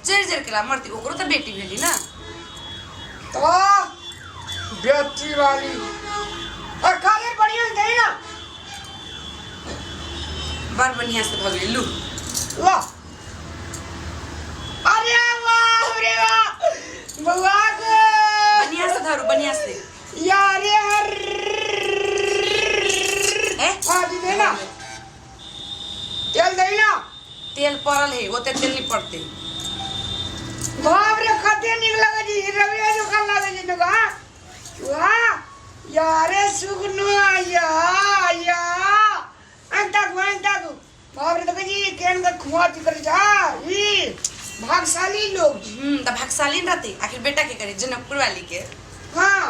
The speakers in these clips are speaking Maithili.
जरि जरि के मरती, ओकरो तऽ बेटी भेली ना। तो बेटी वाली और खाली बढ़िया से दे ना। बड़ बढ़िया से भऽ गेलै, लू। ला। अरे वाह रे वाह बउआ के। बढ़िया से धरू, बढ़िया से। यारे हर ए। आज दे ना, तेल दे ना। तेल पड़ल है, ओते तेल नहीं पड़ते। बाप रे, कते निक लगे जी, रविया जो लगे जी नुगा। वाह यारे सुगनो या या अंता को अंता को। बाप रे, देखो जी केन का खुआ कर जा ई भागशाली लोग। त भागशाली न रहते, आखिर बेटा के करे जनकपुर वाली के। हाँ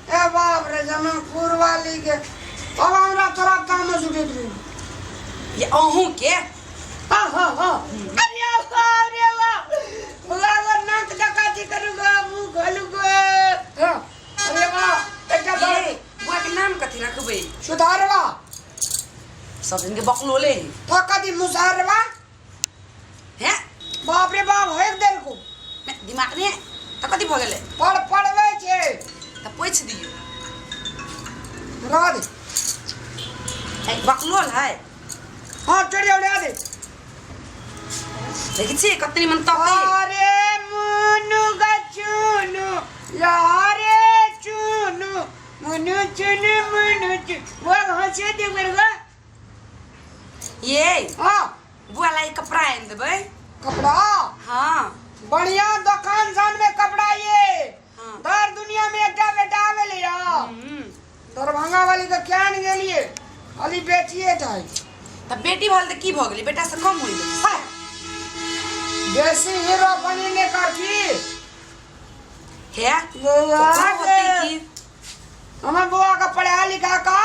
ए बाप रे, जनकपुर वाली के अब हमरा तोरा काम में जुटे रही। ये अहूँ के। हाँ हाँ हाँ। अरे बाप रे बाप, बुआ नाक डकाती करूँगा, मुंह खोलूंगा। हाँ अरे वाह, एकटा बड़ ये बुआ के नाम कथी रखबै? सुधारवा। सब दिन के बकलोले है। तो कथी मुसहरवा? हैं? बाप रे बाप, हेक देल को दिमाग नहीं है तो कथी भऽ गेलै? पढ़ पढ़बै छै। तऽ पोछि दियौ। रह दे। ए, बकलोल है। हाँ चढ़ जाओ, उड़ा दे। देखै छियै कते निमन तकै। अरे मुनु का चुनु यारे चुनु मुनु चुनु मुनु चुनु वो हंसे दे मेरे को। ये हाँ। बुआ लाई कपड़ा आनि देबै। कपड़ा? हाँ। बढ़िया दुकान सान में कपड़ा ये। हाँ। दर दुनिया में एकटा बेटा आवे ले या। दरभंगा वाली तो क्या नहीं गेलिए, खाली बेचिए जाए। तऽ बेटी भल तऽ की भऽ गेलै, बेटा से कम होई गेलै? हाय। बेसी हीरो बनी ने करती। हे बउआ ओकरो होतै के की? हमर बउआ का पढ़ा लिखा का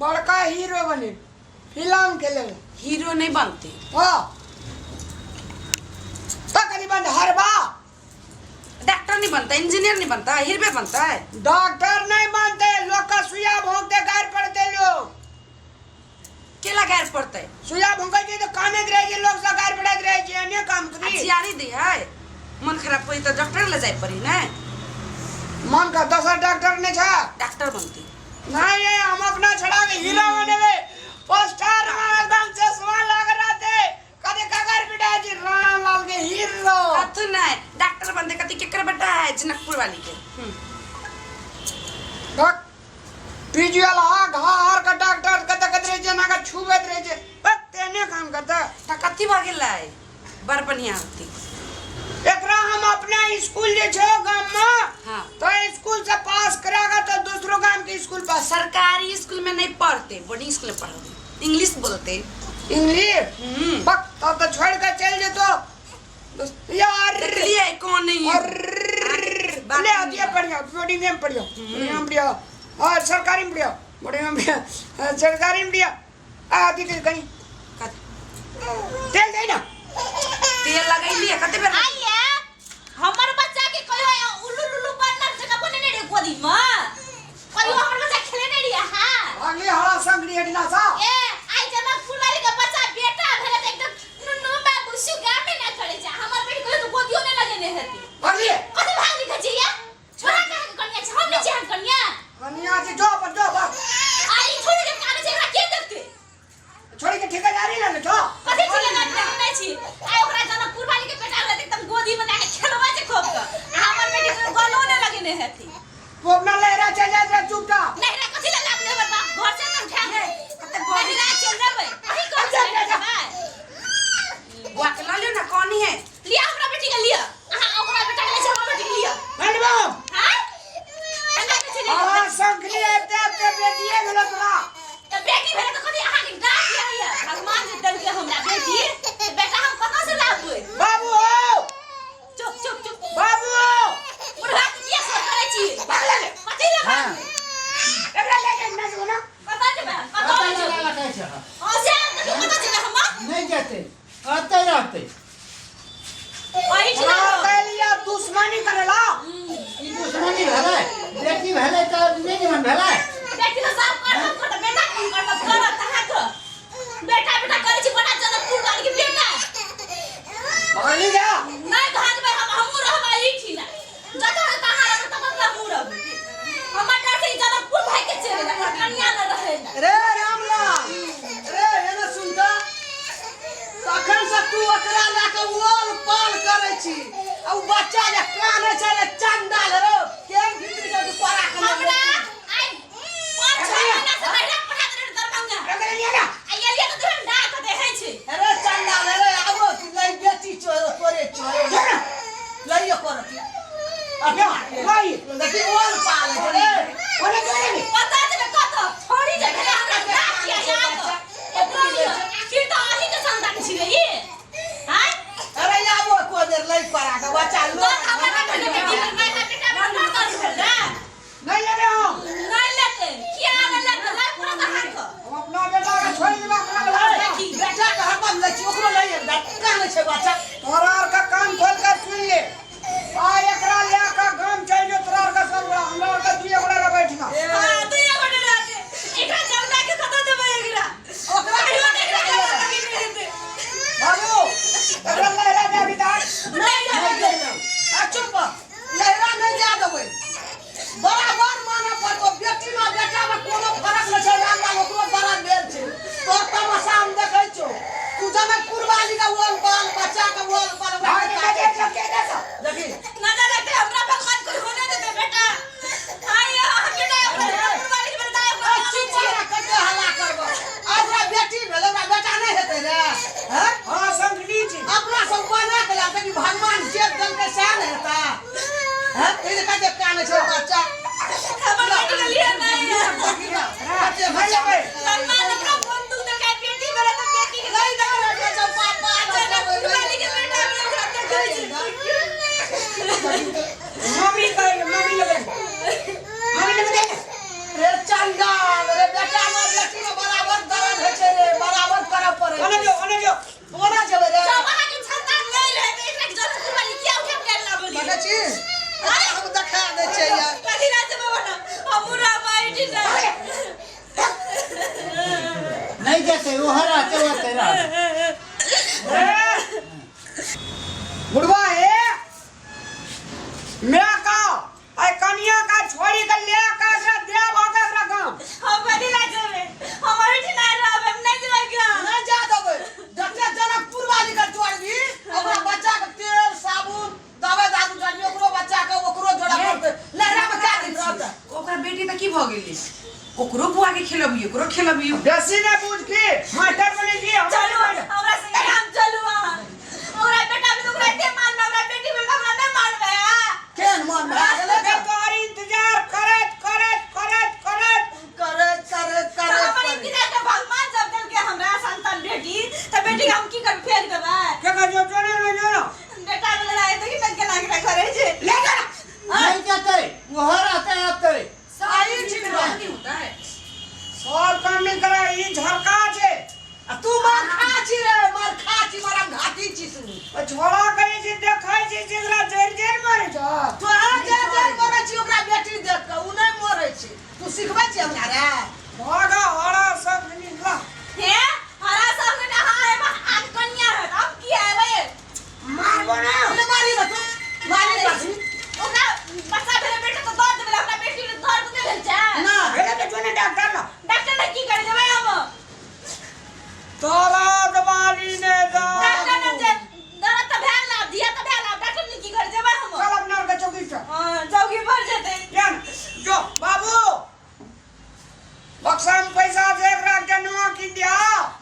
बड़का हीरो बने, फिल्म के ले। हीरो नहीं बनते। हाँ तो कभी बंद हरबा। डॉक्टर नहीं बनता, इंजीनियर नहीं बनता, हीरबे बनता है। डॉक्टर नहीं बनते, लोग का सुइया भोंकते गार पड़ते लोग। केला गार पड़ते? सुइया भोंकै छै तऽ कानैत रहै छै लोग, सब गार पड़ैत रहै छै, एने काम करी। जियारी दी है, मन खराब होई तो डॉक्टर ले जाए पड़ी ने। मन का दोसर डॉक्टर नहीं छै। डॉक्टर बनते। नहीं ये हम अपना छड़ा के हीरो बनेबे, पोस्टर में एकदम चश्मा लग रहा थे, कदे कागर पिटा जी राम लाल के हीरो। कथु नहीं, डॉक्टर बनते। कथी केकर बेटा है? जनकपुर वाली के। डॉक पीजीएल हा घा हर का डॉक्टर कते कते रहे छै ना का छुबैत रहे छै, बस तेने काम करता। त कथी भऽ गेलै, बड़ बढ़िया होती। एकरा हम अपना स्कूल जे छै गाम में, हाँ। तो स्कूल से पास करागा तो दूसरो गाम के स्कूल पास। सरकारी स्कूल में नहीं पढ़ते, बोर्डिंग स्कूल में पढ़ते, इंग्लिश बोलते। इंग्लिश? बक तब तो छोड़ के चल जेतो यार। देखलिए कौन नहीं है। अर्र, ले आती है, पढ़िया बोर्डिंग में पढ़िया, बोर्डिंग में पढ़िया और सरकारी में पढ़िया, बोर्डिंग में पढ़िया, सरकारी में पढ़िया। आती थी कहीं तेल दे ना। तेल लगैलिए कते बेर? आइए हमर बच्चा के कहियो उल्लू लुल्लू बनल जगह बने नहीं रे गोदी में, कहियो हमर बच्चा खेले नहीं रे। हां अगली हरा संगड़ी हटना सा। ए आई जनकपुर वाली के बच्चा बेटा भेले त एकदम नुन्नू बाबू सुगा में ना करे जा, हमर बेटी कहियो तो गोदियो ने लगेने हेती। अगली कथि भाग लिखै छी या छोरा कहाँ के कनिया छै, हम नहीं छी अहाँ कनिया। कनिया जी जो अपन जो बस। आ ई छोरी के काने छै, एकरा के देखते? छोड़ी के ठेकेदारी ले ले जो। कथि ठेकेदारी ले नै छी? आ ओकरा जनकपुर वाली के बेटा भेले त एकदम गोदी में जाके खेलबै छै खूब के, आ हमर बेटी के गलो ने लगेने हेती। तू अपना लहरा चल जा जरा चुपचाप। नहिरा कथि ले लाभ लेबै बाप घर से त उठा ये, कते बड़ी। नहिरा चल जेबै, अही घर से अच्छा, अच्छा, जेबै। बुआ के लऽ लियौ ने, कौन है? लिअ हमरा बेटी के लिअ, अहाँ ओकरा बेटा के लै छी, हमर बेटी के लिअ। मैडम हां एना नै छै। हां संखली आते आते बेटिए भेलो तोरा। त बेटी भेलै त कथि अहाँ के डाक दिया भगवान जे देलकै हमरा बेटी, त बेटा हम कतऽ से लाबबै? बाबू हो। चुप चुप चुप। बाबू हो। बुढ़वा के किया सो करै छी? भाग ले। कथि ले? हाँ। एकरा ले के ना सुना। कतऽ जेबै? कतऽ कतऽ जेबै? लगा कहै छै? हां से कतऽ जेबै हम? नहि जेतै, अतै रहतै। ओहि ठिना लिया दुश्मनी करेला। ई दुश्मनी भेलै? बेटी भेलै तऽ नहि निमन भेलै? बेटी तऽ सब करब करत, बेटा कोन करब करत? अहाँके बेटा बेटा करै छी, बड़ा जनकपुर वाली के बेटा। भागली जा। नहि भागबै। आ उ बच्चा जे कानै छै रे चंडाल रे केहन भीतरी छै तू कोरा के हमरा आइ 5-6 महीना से नैहरा पठा देने रहे दरभंगा। एकरा लिया ना। आ एलियै तऽ दुहन डाक देखै छै। अरे चंडाल रे आबो तू लई बेटी चोर तोरे चोर लइयो करती ला, लाई। देखी ओल पाल रे ओने जो रे। पता छै ने कतऽ छोड़ी जे भेलै हमरा डाक किया याद एकरो लिअ। फिर तऽ अहींके संतान छियै ई। आँय? अरे आबो को देर लई करा के बच्चा लो दस हमरा ना भेलै बेटी, नहि हमरा बेटा हमरा ना दर्द भेल रे। नहीं लेबे हम। नहि लेतै। किया नहि लेतै? लै पूरा तऽ हाथ। हम अपना बेटा के छोड़ देबे अपना बेटा के। बेटा के हरदम लै छी ओकरो लई कानै छै बच्चा। तोरा आर का कान खोल कर सुन ले। आ एकरा ले के गाम चल जो तोरा आर का सब गोरा हमरा आर का दुइये गोरा रह बैठना। हाँ, दुइये गोटे रहतै। एकरा जलना के कतऽ देबै एकरा? ओकरा कहियो नहि एकरा जलना लगी नहि हेतै। बाबू एकरा लहरा दे अभी तक। नहि नहीं लेबै। आ चुप लहरा नहीं जा देबै बराबर माने पड़तो बेटी में बेटा में कोनो फरक नहीं छै राम राम ओकरो दर्द भेल छै तोर तमाशा हम देखै छौ तू जनकपुर वाली के ओल बाल बच्चा के ओल बाल भाग के दे सब के दे सब। देखी नजर लगतै हमरा भगवान कोई होने देतै बेटा। आइ अहाँ बेटा हमरा जनकपुर वाली के बेटा ओकरा आ चुप रह कते हल्ला करबो ओकरा बेटी भेलै ओकरा बेटा नहीं हेतै रे हैं हाँ संगनी छी। अपना सब बना के लाते कि भगवान जे देलकै सएह ने हेतै हैं ई जे कते कानै छै बच्चा हमर बेटी के लिए नहि है। देखी ना कते नहीं बच्चा लेबै। भगवान हमरा बंदूक देलकै बेटी भेलै तऽ बेटी के नहीं देबै रे सब पापा जनकपुर वाली के बेटा भेलै ओकरा देखै छै। मम्मी कहे मम्मी लगे। मम्मी लगे दे। रे चंडाल रे बेटा में बेटी में बराबर दर्द होइ छै रे बराबर करऽ पड़ै ओने जो ओने जो। कोना जेबै रे जब अहाँके संतान नहि रहै तऽ एकरा जनकपुर वाली किया उठा के लाबलियै? देखै छी हम देखा दै छियै यार कथी ला जेबै ओना? हमहूँ रहबै एहिठी ने। नहीं जेतै ओहो रहतै ओतै रहतै बुढ़वा हे मैं का आई कनिया का छोड़ी के ले का एकरा देब आके एकरा गाम। हम कथी ला जेबै? हम एहिठी नहि रहबै, हम नहि जेबै गाम। नहीं जा देबै जते जनकपुर वाली के जोड़बी ओकरा बच्चा के तेल साबुन दवाई दारू जोड़बी ओकरो बच्चा के ओकरो जोड़ा पड़तै लहरा में क्या दिन रहतै। ओकरा बेटी तऽ की भऽ गेलै ओकरो बुआ के खेलबियौ ओकरो खेलबियौ। बेसी नहीं पूछ की मास्टर बने जी हम चलू हमरा संगे गाम चलू अहाँ। हमरा बेटा भेल ओकरा एते मानबै, हमरा बेटी भेल तऽ हमरा नहि मानबै, आँ? केहन मन भए गेलै के तोहर इंतजार करत करत करत करत करैत करैत तऽ करैत हमर करैत इंतजार के भगवान जब देलकै हमरा संतान बेटी तऽ बेटी के हम की करब फेंक देबै? के का जो जो ना जो ना बेटा भेलै रहै देखी ने केना केना करै छै। ले जा। नहीं जेतै ओहो रहतै ओतै सब आई चीज ठीक में रह। नहीं होता है। सब काम मिल करा ई झरका छे। आ तू मार खा छी रे मार खा छी मारा घाटी छी तू। ओ छोड़ा करै छी देखै छी जेकरा जरि जरि मरै छ। तो आ जे जे मरै छी ओकरा बेटी देख के उ नहीं मरै छी तू सिखबै छी हमरा रे। भागा हरा सब निकला। हे हरा सब के अहाँ एबै आग कनिया हैत हम की एबै? मारबो ना। ले मारी ना तू मारी ना तू। ओकरा बच्चा भेलै बेटा तऽ दर्द भेलै हमरा बेटी के दर्द नहि भेल छै। ना भेलै तऽ जो ने डॉक्टर ना। डॉक्टर ने की करै जेबै हम? तोरा दवाली ने दा। डॉक्टर ने जे दर्द तऽ भेल आब धिया तऽ भेल आब डॉक्टर ने की करै जेबै हम? चल अपना आर के चौकी से। हँ चौकी पर जेतै। या ना, जो बाबू बक्सा में पैसा दे एकरा के नुआ कीन दिया।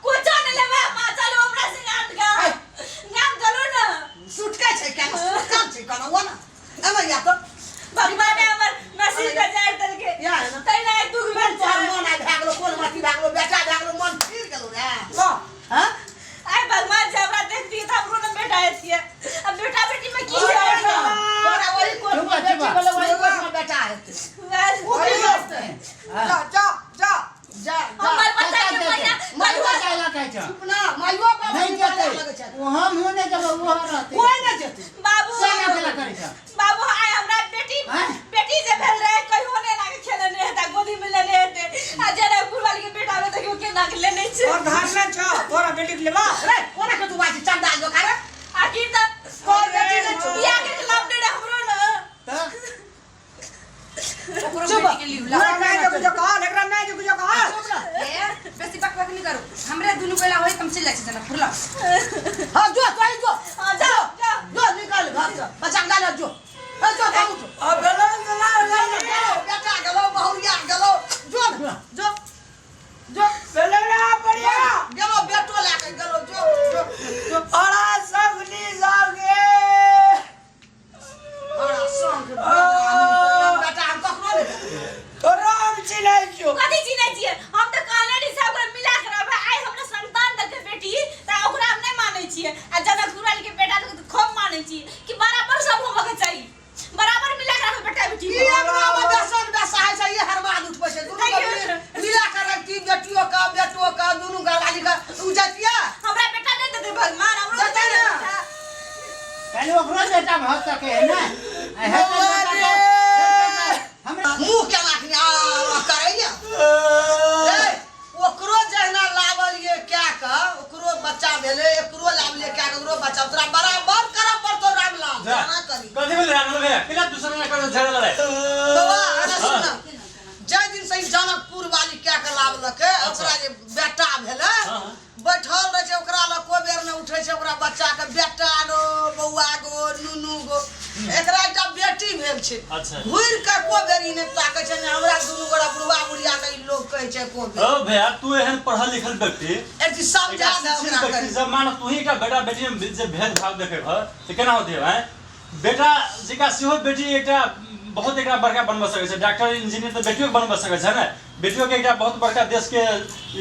कुछो नहि लेबै हम चलू हमरा संगे गाम गाम गाम चलू ने। सुटकै छै केना सुटकल छै केना ओ ना एना या तऽ भगवान हमर नसीब के जारि देलकै या है ना। तै ने दुख भेल तोहर छै। मन आइ भए गेलो कोन मती भए गेलो बेटा भए गेलो मन फिर गेलो रे ला हँ आइ भगवान जे हमरा देखतियै तऽ हमरो ने बेटा हेतियै। अब बेटा बेटी में की छै? तोरा वही कोर्स में चुप, बेटी चुप। भेलै वही कोर्स में बेटा हेतै। बस। ओ की हेतै? जा जा जा जा जा हमर बच्चा के पहिला नहीं जाए कहै छ चुप ना माइयो बाप नहीं के जेतै लगै छै। ओ हम हो नहीं जेबै ओहो रहतै कोई नहीं जेतै। बाबू से ना खेला करै छ बाबू आइ हमरा बेटी आँय? बेटी जे भेल रहे कहियो नहि एना के खेलने हेतै गोदी में लेने हेतै आ जेना वाली के बेटा में देखियो केना के लेने छै। और धान में छ तोरा बेटी के लेबा। रे कोना के तू बाजी चंदा जो करे आखिर तऽ तोर बेटी ने छौ। बियाह के खिलाफ नहि रहे हमरो ने। तऽ ओकरो चुप। बेटी के लियौ ला। एकरा नहीं जो कुछो कहल एकरा नहीं जो कुछो कहल। चुप ना। ए बेसी बकबक नहीं करू हमरे दुनू बेला होई तम चलि जाइ छी जनकपुर ला। हाँ जो तोही जो हाँ, जाओ जाओ। जो निकल घर से। बच्चा के लए जो ए जो जो उठ आ भेलै ने गेलो बेटा गेलो बहुरिया गेलो जो ने जो जो भेलै ना बढ़िया गेलो बेटो लए के गेलो जो जो जो अड़ा सगनी जागे बड़ा शौक बेटा हम ककरो नहि देबै। तोरा हम चिन्है छियौ कथी चिन्है छियै हम तऽ कहले रही सब गोरा मिला के रहबै आइ हमरा संतान देलकै बेटी तऽ ओकरा हम नहि मानै छियै आ जनकपुर वाली के बेटा के तऽ खूब मानै छियै कि बराबर सब होबऽ के चाही बराबर मिला के राखबै बेटा बेटी ई अंगना मे बेसन बेसाहै छै ई हरबाद उठबै छै दुनू के मिला के रखती बेटियो के बेटो के दुनू घरवाली के उ जतिया हमरा बेटा नहि देतै भगवान हमरो देतै देतै ने। बेटा। पहले ओकरो बेटा भऽ सके है ने आ हेतै बेटा तऽ हमरा मुंह केना के आ आ करैया ए, ओकरो जहिना लावलिए कए के ओकरो बच्चा भेलै एकरो लावलिए कए के ओकरो बच्चा तोरा बराबर करऽ पड़तौ रामलाल जा। केना करी कथी भेलै रामलाल भैया केना दूसरा ना कर झगड़ा लड़ाई बाबा अरे सुन जाहि दिन से ई जनकपुर वाली कए के लावलकै ओकरा जे बेटा भेलै हाँ, हाँ। बैठल रहै छै ओकरा लग कोइ बेर नहि उठै छै ओकरा बच्चाके बेटा गो बौआ गो नुनू गो एकरा एकटा बेटी भेल छै अच्छा। घुरि कऽ एको बेर ई नहि ताकै छै ने हमरा दुनू गोरा बुढ़वा बुढ़िया के ई लोग कहै छै एको बेर ओ भैया तू एहन पढ़ल लिखल व्यक्ति एक चीज समझा एकटा दे शिक्षित ओकरा व्यक्ति कनि जब मान तू ही एकटा बेटा बेटी में जे भेदभाव देखे भऽ तऽ केना होतै आँय बेटा जेकरा सेहो बेटी एकटा बहुत एकटा बड़का बनबऽ सकै छै डॉक्टर इंजीनियर तऽ बेटियो के बनबऽ सकै छै ने बेटियो के एकटा बहुत बड़का देश के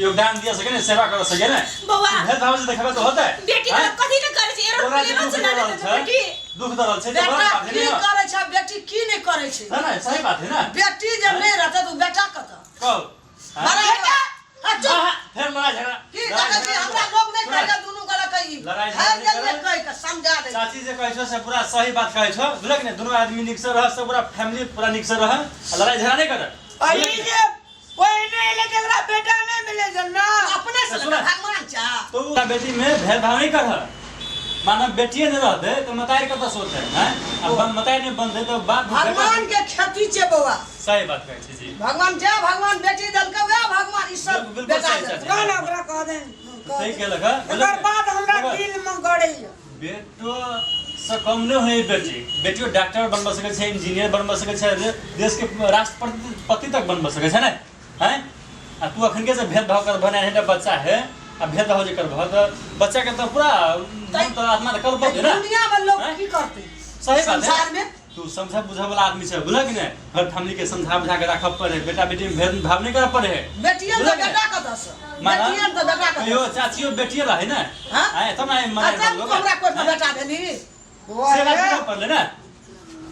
योगदान दिया सके ने सेवा कर सके ने बौआ। भेदभाव से देखबे तऽ होतै बेटी आँय? के कथी ने करै छै तोरा जे एरोप्लेन दुख चला दऽ रहल देतै छै बेटी दुख दऽ रहल छै तऽ बेटा गलत बात है की ने करै छै बेटी की नहि करै छै है ने सही बात है ना बेटी जे नहि रहतै तऽ ओ बेटा कतऽ कहू आँय? बराबर आ चुप हाँ, फेर लड़ाई झगड़ा की लड़ाई देखै छी झगड़ा हमरा लोग नहि सुन। कहैया दुनू गोरा कही लड़ाई झगड़ा है नहि गेलियै करब। कहि के समझा दे चाची जे कहै छौ से पूरा सही बात कहै छौ बुझलक ने दुनू आदमी नीक से रह सब पूरा फैमिली पूरा नीक से रह आ लड़ाई झगड़ा नहि कर आ ई जे पहिने एलै तऽ एकरा बेटा नहि मिलै छल ना अपने से सुन। भगवान चा तो उ बेटी में भेदभाव नहीं कर माना बेटिए नहीं रहते तो मतारी कतऽ सोचते हैं आ मतारी नहीं बनते तो बाप भगवान के खेती छै बौआ सही बात कहै छी जी भगवान जे भगवान बेटी देलकै वएह भगवान ई सब बिल्कुल बेटा सही देलकै। चाची। कह ना ओकरा कह दे सही कहलक हँ? एकर बाद हमरा देखो, दिल में गड़ैया बेटो से कम नहि होय बेटी बेटियो डॉक्टर बनबऽ सकै छै इंजीनियर बनबऽ सकै छै देश के राष्ट्रपति तक बनबऽ सकै छै ने हैं आ तू अखन के से भेदभाव कर बना है बच्चा है आ भेदभाव जे करबह तऽ बच्चा के तऽ पूरा मन तऽ आत्मा तऽ कलपत है ना दुनिया में लोग हैं? की करते सही बात है संसार में तू समझा बुझा वाला आदमी छै बुझल कि नहि घर फैमिली के समझा बुझा के राखऽ पड़े बेटा बेटी में भेदभाव नहीं करऽ पड़े है बेटियन बुझल तऽ कि नहि? बेटा कतऽ से माना बेटियन तऽ बेटा कतऽ कहियो चाचियो बेटिये रहै ने हाँ? आय तब ना मने अच्छा तू हमरा कोइ बेटा भेली बौआ से बात रे, बुझऽ पड़लै ने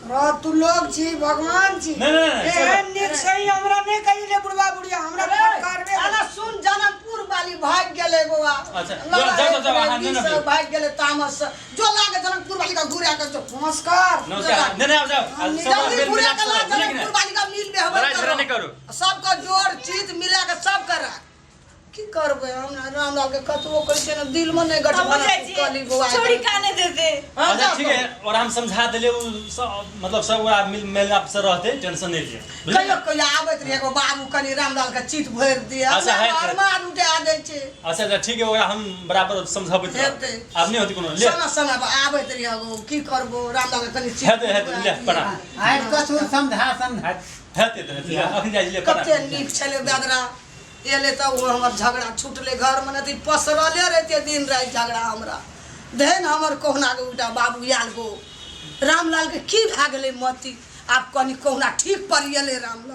रह तू लोग छी भगवान छी नहीं, नहीं, नहीं, एहन नीक सही हमरा नहीं कहिले बुढ़वा बुढ़िया हमरा फटकारबे अरे सुन जनकपुर वाली भाग गेलै बौआ अच्छा, जाओ, जाओ, जाओ, अहाँ नहि ने भाग गेलै तामस से जो लागे जनकपुर वाली का घुरा के जो नमस्कार नमस्कार नहीं नहीं आओ जाओ आज सब जल्दी मेल घुरा मिलाप के से ला रहो, बुझलियै कि जनकपुर नहि? वाली का मिल में हबर लड़ाई झगड़ा नहीं करू सबका जोड़ चीत मिला के सब करा की करबै हम रामलाल के कतबो कहै छियै ने दिल में नहि हम गठ जाइ कली बौआ छियै छोड़ी काने देते हाँ, अच्छा जाओ ठीक है और हम समझा दिले उ सब मतलब सब गोरा मिल मिलाप से रहते टेंशन नहीं लिए बुझलियै? कहियो कहियो आबैत रहे एगो बाबू कनि रामलाल के चित भरि दिए अच्छा, है, है। अरमान उठा दै छै अच्छा अच्छा ठीक है ओकरा हम बराबर समझाबैत रहब हेतै। आब नहि होती कोनो ले समय समय पर आबैत रहे एगो की करबो रामलाल के कनि चित हेतै हेतै ले प्रणाम आबि कऽ सुन समझा समझा हेतै तऽ हेतै ले अखन जाइ छी ले कते प्रणाम नीक छलै बेदरा एलै तऽ ओ हमर झगड़ा छुटलै घरमे नहि तऽ ई पसरले रहितै दिन राति झगड़ा हमरा धनि हमर कहुना के उल्टा बाबू आयल गो रामलालके की भए गेलै मति आब कनि कहुना ठीक पड़ि गेलै रामलाल।